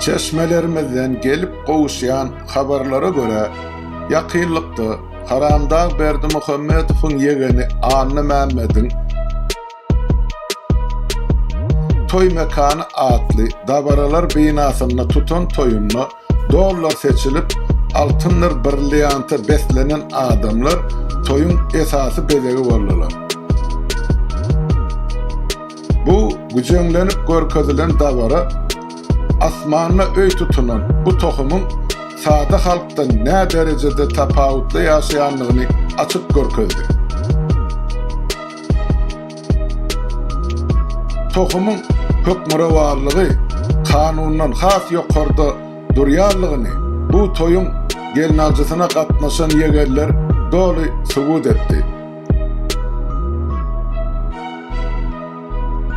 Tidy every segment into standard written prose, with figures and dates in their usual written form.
Çeşmelerimizden gelip gowuşýan habarlara görä, ýakynlykda Haramdag Berdimuhamedowyň ýegeni Annamämmediň Toý mekany atly dabaralar binasynda tutan toýunda dollar seçilip, altyndyr brillianta beslenen adamlar toýuň esasy bezegi boldular. Bu güjeňlenip görkezilen dabara asmanda öý tutunan bu tohumyň sada halkdan näderejede tapawutly ýaşaýandygyny açyp görkezdi. Tohumyň hökmürowanlygy kanundan has ýokarda durýanlygyny bu toýuň gelnaljysyna gatnaşan ýegenler doly subut etdi.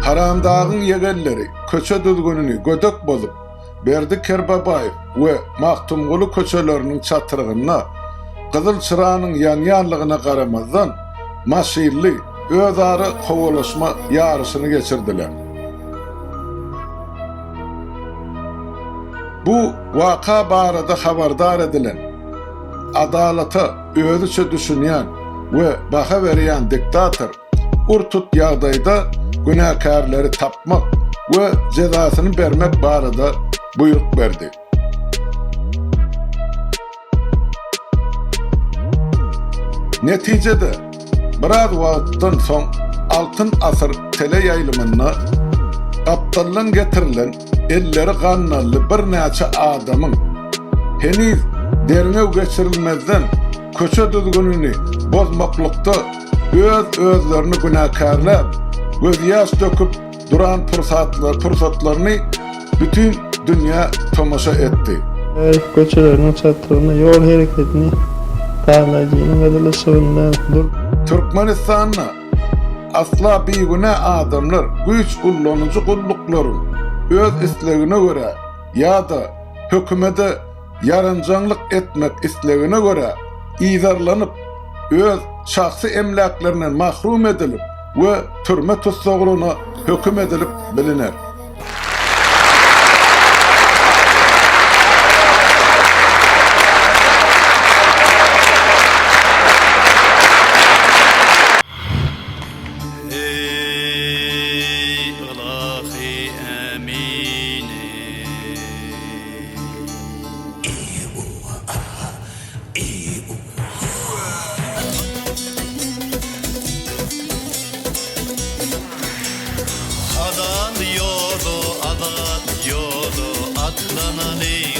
Haramdagyň ýegenleri köçe düzgünini gödek bozup, Berdi Kerbabaýew we Magtymguly köçeleriniň çatrygynda gyzyl çyranyň ýanýanlygyna garamazdan, maşynly özara kowalaşma ýaryşyny geçirdiler. Bu waka barada habardar edilen, adalata özüçe düşünýän we baha berýän diktator ur-tut ýagdaýda günäkärleri tapmak we jezasyny bermek barada buýruk berdi. Netijede, biraz wagtdan soň Altyn asyr teleýaýlymynda gapdaldan getirilen elleri gandally birnäçe adamyň heniz derňew geçirilmezden köçe düzgünini bozmaklykda öz-özlerini günäkärläp, gözýaş döküp duran pursatlaryny bütin dünýä tomaşa etdi. Baýew köçeleriniň çatrygynda ýol hereketini sazlaýjynyň gyzyl yşygynda dur. Türkmenistanda asla bigünä adamlar güýç ullanyjy gulluklaryň öz islegine görä ýa-da hökümede ýaranjaňlyk etmek islegine görä yzarlanyp, öz şahsy emläklerinden mahrum edilip we türme tussaglygyna höküm edilip biliner. Eý, ylahy ämini! Halal ýola, azat ýola atlanalyň.